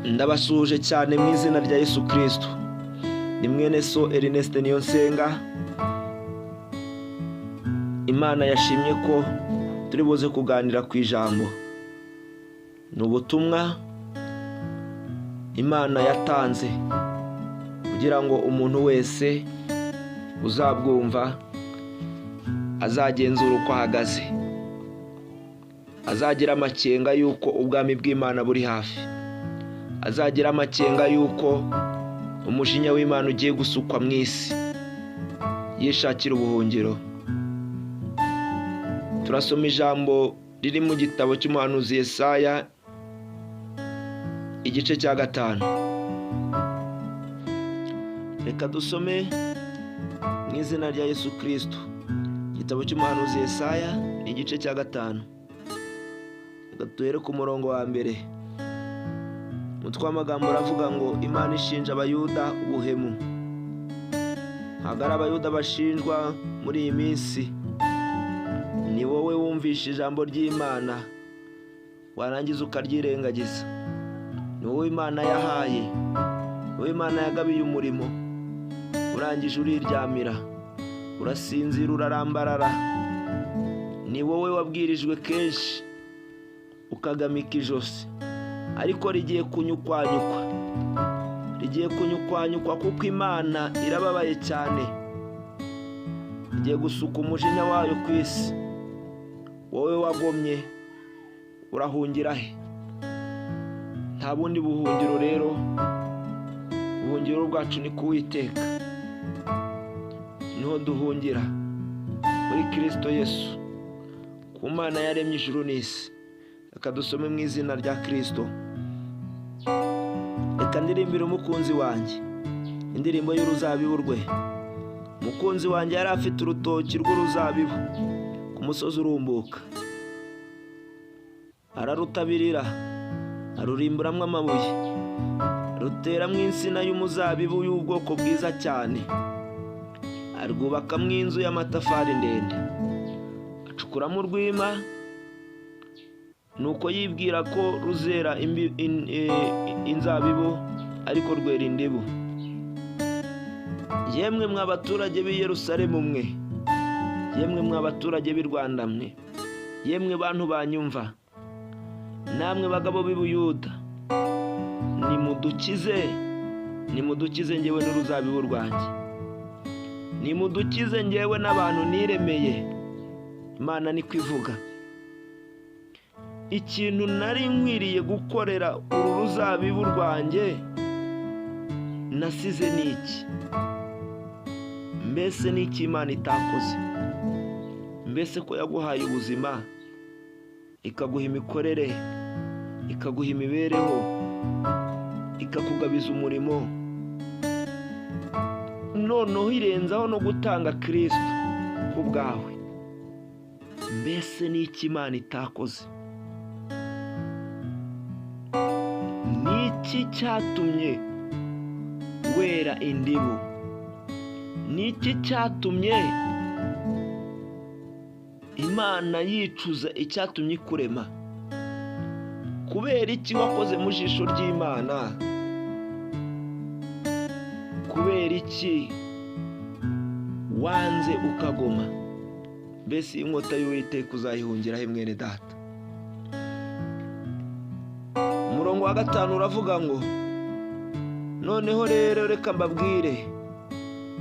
Ndabasuhuje cyane mu izina rya Yesu Kristo. Ni mwene so Ernest Niyonsenga. Imana yashimye ko turi buze kuganira ku ijambo. Ni ubutumwa Imana yatanze kugira ngo umuntu wese uzabwumva azagenzura uko ahagaze, azagira amakenga y'uko ubwami bw'Imana buri hafi, azagira amakenga y'uko umujinya w'Imana ugiye gusukwa mu isi, yishakira ubuhungiro. Turasoma ijambo riri mu gitabo cy'umuhanuzi Yesaya, igice cya 5. Reka dusome mu izina rya Yesu Kristo. Igitabo cy'umuhanuzi Yesaya ni igice cya 5. Reka duhere ku murongo wa mbere. Umutwe w'amagambo uravuga ngo Imana ishinja Abayuda ubuhemu. Ntabwo ari Abayuda bashinjwa muri iyi minsi. Ni wowe wumvishe ijambo ry'Imana warangiza ukaryirengagiza. Ni wowe Imana yahaye, ni wowe Imana yagabiye umurimo, urangije uriryamira, urasinzira, urarambarara. Ni wowe wabwirijwe kenshi ukagamika ijosi, ariko rigiye kunyukwanyukwa, rigiye kunyukwanyukwa kuko Imana irababaye cyane, igiye gusuka umujinya wayo ku isi. Wowe wagomye urahungira he? Nta bundi buhungiro rero, ubuhungiro bwacu ni ku Uwiteka, niho duhungira muri Kristo Yesu, ku Mana yaremye ijuru n'isi. Reka dusome mu izina rya Kristo. Reka ndirimbire umukunzi wanjye indirimbo y'uruzabibu rwe. Umukunzi wanjye yari afite urutoki rw'uruzabibu ku musozi urumbuka, ararutabirira, arurimburamo amabuye, ruteramo insina y'umuzabibu y'ubwoko bwiza cyane, arwubakamo inzu y'amatafari ndende, acukuramo urwima. Nuko yibwira ko ruzera inzabibu, ariko rwera indibu. Yemwe mwa baturage b'i Yerusalemu mwe, yemwe mwa baturage b'i Rwanda mwe, yemwe bantu banyumva, namwe bagabo b'i Buyuda, nimudukize, nimudukize njyewe n'uruzabibu rwanjye, nimudukize njyewe n'abantu niremeye. Imana niko ivuga. Ikintu nari nkwiriye gukorera uru ruzabibu rwanjye nasize ni iki? Mbese ni iki Imana itakoze? Mbese ko yaguhaye ubuzima, ikaguha imikorere, ikaguha imibereho, ikakugabiza umurimo, noneho irenzaho no gutanga Kristo ku bwawe. Mbese ni iki Imana itakoze? Ni iki cyatumye wera indibu? Ni iki cyatumye Imana yicuza icyatumye ikurema? Kubera iki wakoze mu jisho ry'Imana? Kubera iki wanze ukagoma? Mbese inkota y'Uwiteka uzayihungira he mwene data? Umurongo wa 5 uravuga ngo noneho rero reka mbabwire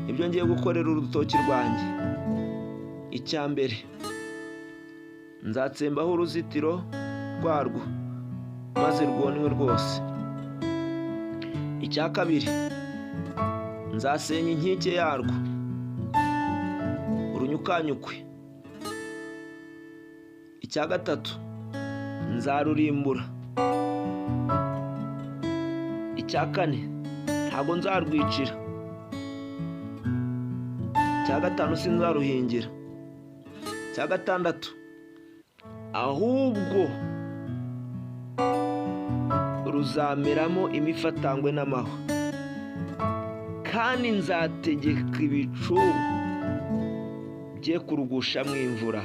ibyo ngiye gukorera urutoki rwanjye. Icya mbere, nzatsembaho uruzitiro rwarwo maze rwonwe rwose. Icya kabiri, nzasenya inkike yarwo urunyukanyukwe. Icya gatatu, nzarurimbura. Icya kane, ntabwo nzarwicira. Icya 5, sinzaruhingira. Icya 6, ahubwo ruzameramo imifatangwe n'amahwa, kandi nzategeka ibicu bye kurugushamo imvura.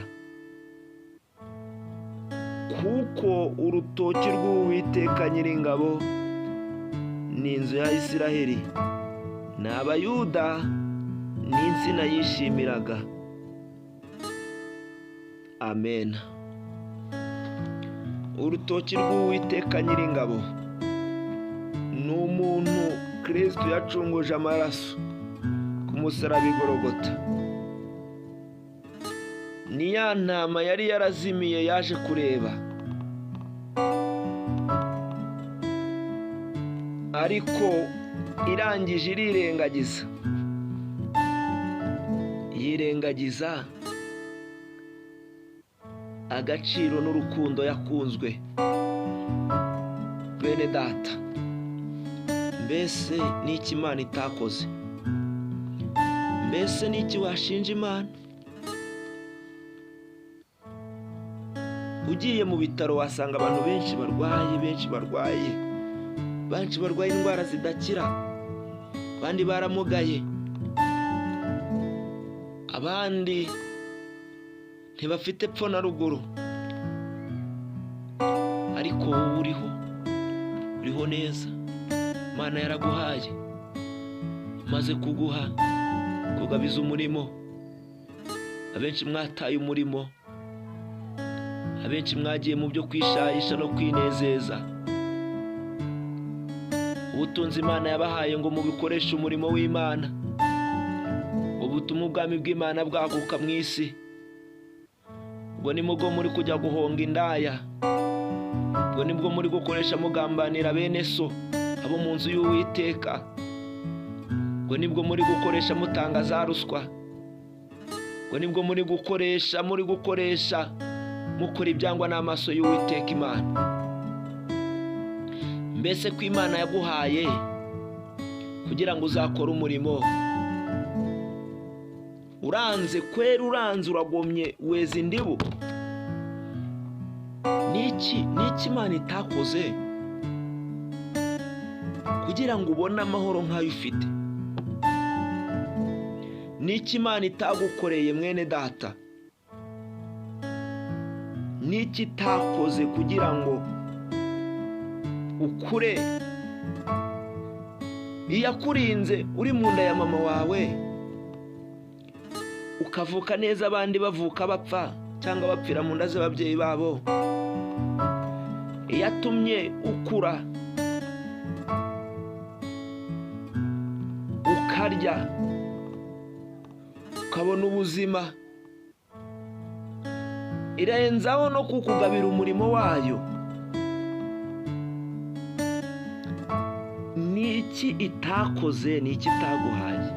Kuko urutoki rw'Uwiteka Nyiringabo Ni inzu ya Isiraheli, ni Abayuda, ni insina yishimiraga. Amen. Urutoki rw'Uwiteka Nyiringabo ni umuntu Kristo yacunguje amaraso ku musaraba i Gologota. Ni ya ntama yari yarazimiye yaje kureba, ariko irangije irirengagiza, yirengagiza agaciro n'urukundo yakunzwe. Bene data, mbese n'iki Imana itakoze? Mbese n'iki washinja Imana? Ugiye mu bitaro wasanga abantu benshi barwaye, benshi barwaye, benshi barwaye indwara zidakira, abandi baramugaye, abandi ntibafite epfo na ruguru, ariko wowe uriho, uriho neza. Imana yaraguhaye, imaze kuguha kugabiza umurimo. Abenshi mwataye umurimo, abenshi mwagiye mu byo kwishayisha no kwinezeza. Ubutunzi Imana yabahaye ngo mubikoreshe umurimo w'Imana, ngo butume ubwami bw'Imana bwaguka mu isi. Ubwo ni bwo muri kujya guhonga indaya, ubwo nibwo muri gukoresha mugambanira bene so abo mu nzu y'Uwiteka, ubwo nibwo muri gukoresha mutanga za ruswa, ubwo nibwo muri gukoresha mukora ibyangwa n'amaso y'Uwiteka Imana. Mbese ko Imana yaguhaye kugira ngo uzakore umurimo, uranze kwera, uranze, uragomye, weza indibu. Niki Imana itakoze kugira ngo ubone amahoro nk'ayo ufite? Niki Imana itagukoreye mwene data? Niki itakoze kugira ngo ukure? Iyakurinze uri mu nda ya mama wawe, ukavuka neza, abandi bavuka bapfa cyangwa bapfira mu nda z'ababyeyi babo. Iyatumye ukura, ukarya, ukabona ubuzima, irenzaho no kukugabira umurimo wayo. Niki itakoze? Niki itaguhaye?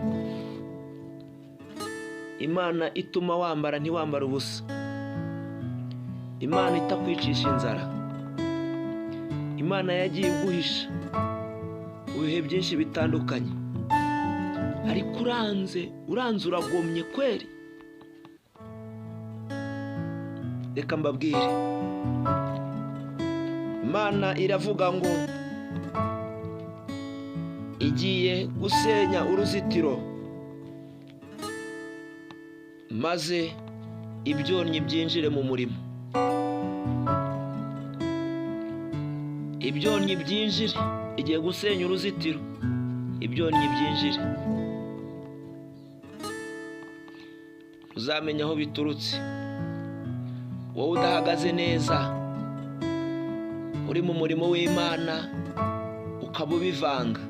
Imana ituma wambara ntiwambara ubusa, Imana itakwicisha inzara, Imana yagiye iguhisha mu bihe byinshi bitandukanye, ariko uranze, uranze, uragomye kweri. Reka mbabwire, Imana iravuga ngo igiye gusenya uruzitiro, maze ibyonnyi byinjire mu murimo. Ibyonnyi byinjire, igiye gusenya uruzitiro, ibyonnyi byinjire. Uzamenya aho biturutse. Wowe udahagaze neza, uri mu murimo w'Imana ukaba ubivanga,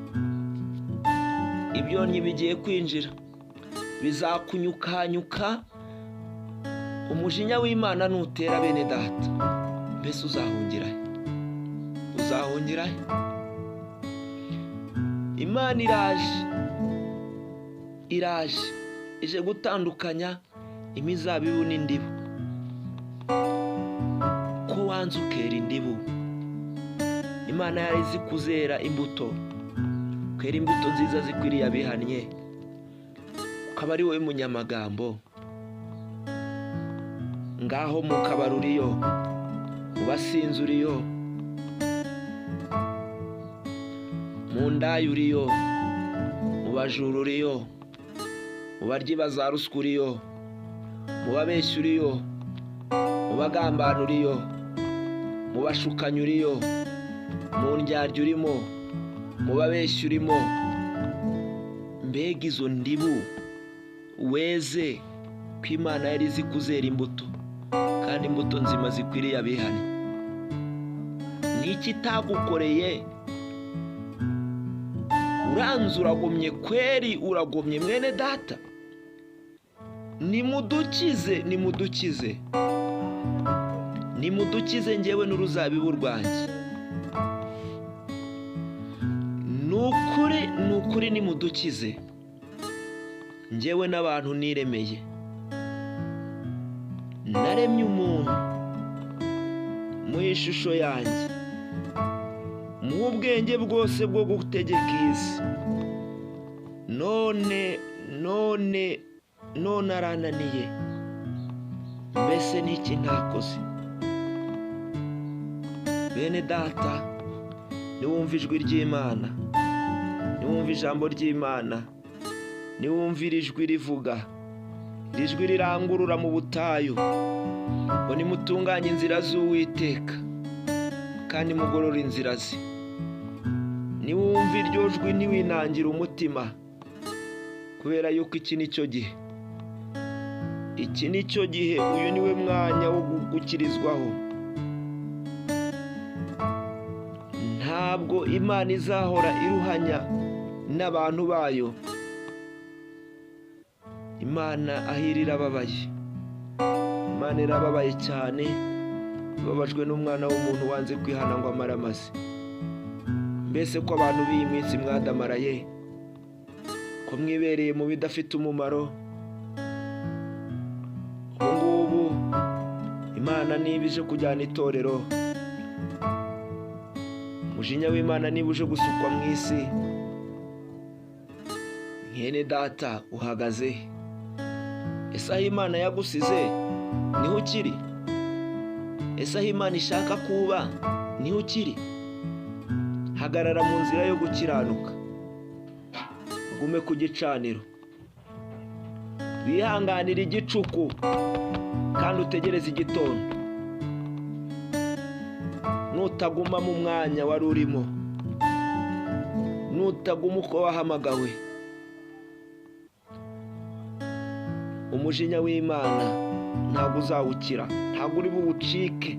ibyonnyi bigiye kwinjira, bizakunyukanyuka. Umujinya w'Imana nutera bene data, mbese uzahungira he? Uzahungira he? Imana iraje, iraje, ije gutandukanya imizabibu n'indibu. Ko wanze ukera indibu, Imana yari izi kuzera imbuto, ukera imbuto nziza zikwiriye abihannye, ukaba ari wowe munyamagambo. Ngaho mu kabari uriyo, mu basinzi uriyo, mu ndaya uriyo, mu bajura uriyo, mu baryi ba za ruswa uriyo, mu babeshyi uriyo, mu bagambana uriyo, mu bashukanyi uriyo, mu ndyarya urimo, Mu babeshyi urimo. Mbega izo ndibu weze ko Imana yari izi kuzera imbuto, kandi imbuto nzima zikwiriye abihane. Niki itagukoreye? Uranze uragomye kweri, uragomye mwene data. Nimudukize, nimudukize, nimudukize njyewe n'uruzabibu rwanjye. Nukuri, nukuri nimudukize njyewe n'abantu niremeye. Naremye umuntu mu ishusho yanjye, mu ubwenge bwose bwo gutegeka isi. None none none arananiye, mbese niki ntakoze? Bene data, niwumva ijwi ry'Imana, niwumva ijambo ry'Imana, niwumva ijwi rivuga, ijwi rirangurura mu butayu ngo nimutunganye inzira z'Uwiteka kandi mugorore inzira ze. Niwumva iryo jwi ntiwinangire umutima, kubera yuko iki nicyo gihe, iki nicyo gihe, uyu niwe mwanya wo gukirizwaho. Ntabwo Imana izahora iruhanya n'abantu bayo. Imana ahiri irababaye, Imana irababaye cyane, ibabajwe n'umwana w'umuntu wanze kwihana ngo amare amaze. Mbese ko abantu b'iyi minsi mwadamaraye, ko mwibereye mu bidafite umumaro. Ubu ngubu Imana niba ije kujyana itorero, umujinya w'Imana niba uje gusukwa mu isi, mwene data uhagaze. Ese aho Imana yagusize niho ukiri? Ese aho Imana ishaka kuba niho ukiri? Hagarara mu nzira yo gukiranuka, ugume ku gicaniro, wihanganire igicuku kandi utegereze igitondo. Nutaguma mu mwanya wari urimo, nutaguma uko wahamagawe, umujinya w'Imana ntabwo uzawukira, ntabwo uri buwucike.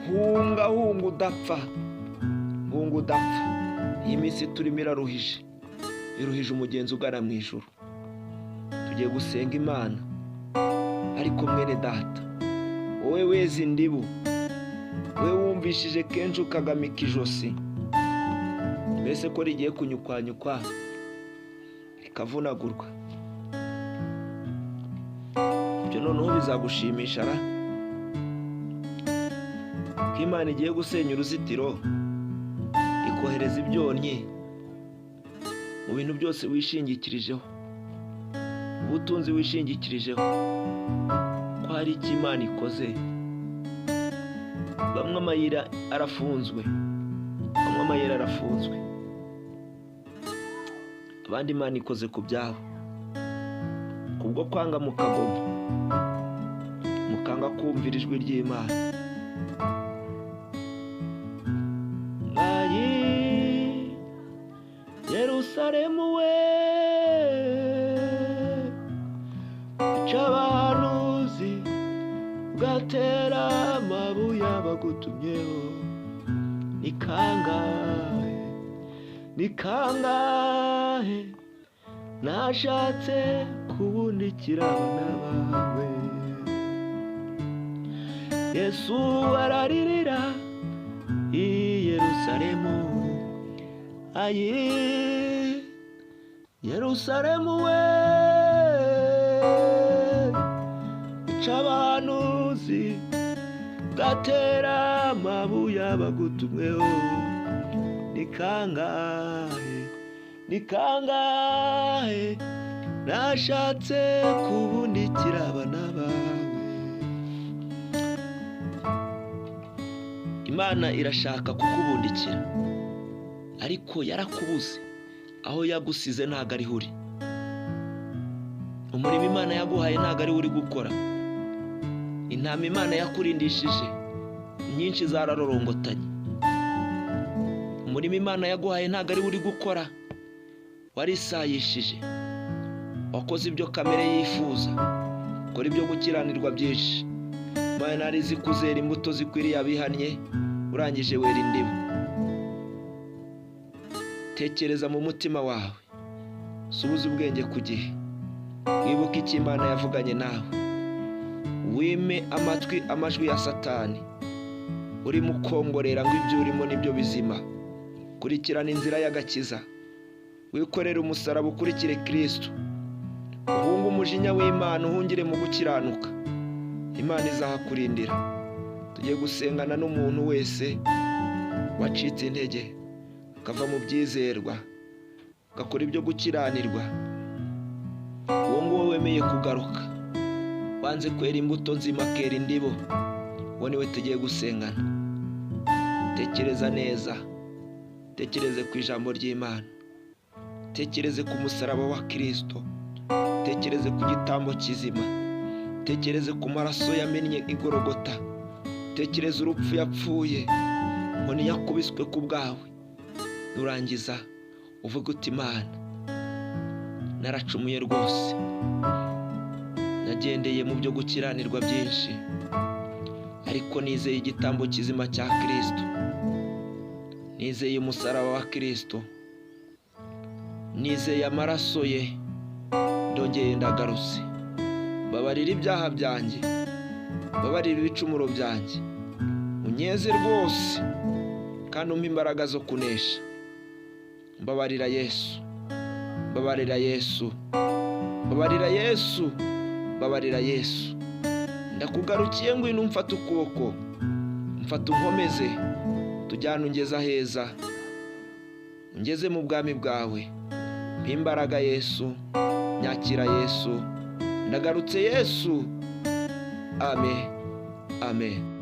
Hunga, hunga udapfa, hunga udapfa. Iyi minsi turimo iraruhije, iruhije umugenzi ugana mu ijuru. Tugiye gusenga Imana, ariko mwene data, wowe weze indibu, wowe wumvishije kenshi ukagamika ijosi, mbese ko rigiye kunyukwanyukwa rikavunagurwa, ibyo noneho bizagushimisha ra? Ko Imana igiye gusenya uruzitiro, ikohereza ibyonnyi mu bintu byose wishingikirijeho, ubutunzi wishingikirijeho, ko hari icyo Imana ikoze. Bamwe amayira arafunzwe, bamwe amayira arafunzwe, abandi Imana ikoze ku byabo, kubwo kwanga mukagoma, mukanga kumvira ijwi ry'Imana. Ayi Yerusalemu we, ica abahanuzi ugatera amabuye abagutumyeho, ni kangahe, ni kangahe nashatse kubundikira abana bawe. Yesu araririra i Yerusalemu, ayi Yerusalemu we, ica abahanuzi ugatera amabuye abagutumweho, ni kangahe, ni kangahe nashatse kubundikira abana bawe. Imana irashaka kukubundikira, ariko yarakubuze. Aho yagusize ntabwo ariho uri. Umurimo Imana yaguhaye ntabwo ariwo uri gukora. Intama Imana yakurindishije nyinshi zararorongotanye. Umurimo Imana yaguhaye ntabwo ari we uri gukora, warisayishije, wakoze ibyo kamere yifuza, ukora ibyo gukiranirwa byinshi. Imana yari izi kuzera imbuto zikwiriye abihannye, urangije wera indimu. Tekereza mu mutima wawe, subiza ubwenge ku gihe, wibuke icyo Imana yavuganye nawe, wime amatwi amajwi ya Satani urimo ukongorera ngo ibyo urimo nibyo bizima. Kurikirana inzira y'agakiza, wikorere umusaraba ukurikire Kristo, uhunge umujinya w'Imana, uhungire mu gukiranuka, Imana izahakurindira. Tugiye gusengana n'umuntu wese wacitse intege, akava mu byizerwa, agakora ibyo gukiranirwa, uwo nguwo wemeye kugaruka, wanze kwera imbuto nzima akera indibo, uwo niwe tugiye gusengana. Tekereza neza, tekereze ku ijambo ry'Imana, tekereze ku musaraba wa Kristo, tekereze ku gitambo kizima, tekereze ku maraso yamennye igorogota, tekereze urupfu yapfuye, inkoni yakubiswe ku bwawe. Nurangiza uvuge uti Imana, naracumuye rwose, nagendeye mu byo gukiranirwa byinshi, ariko nizeye igitambo kizima cya Kristo, nizeye umusaraba wa Kristo, nizeye amaraso ye, ndongeye ndagarutse. Babarira ibyaha byanjye, babarira ibicumuro byanjye, unyeze rwose kandi umpe imbaraga zo kunesha. Mbabarira Yesu, mbabarira Yesu, mbabarira Yesu, mbabarira Yesu. Ndakugarukiye, ngwino umfate ukuboko, mfate unkomeze, tujyane ungeze aheza, ungeze mu bwami bwawe. Mpa imbaraga Yesu, nyakira Yesu, ndagarutse Yesu. Amen, amen.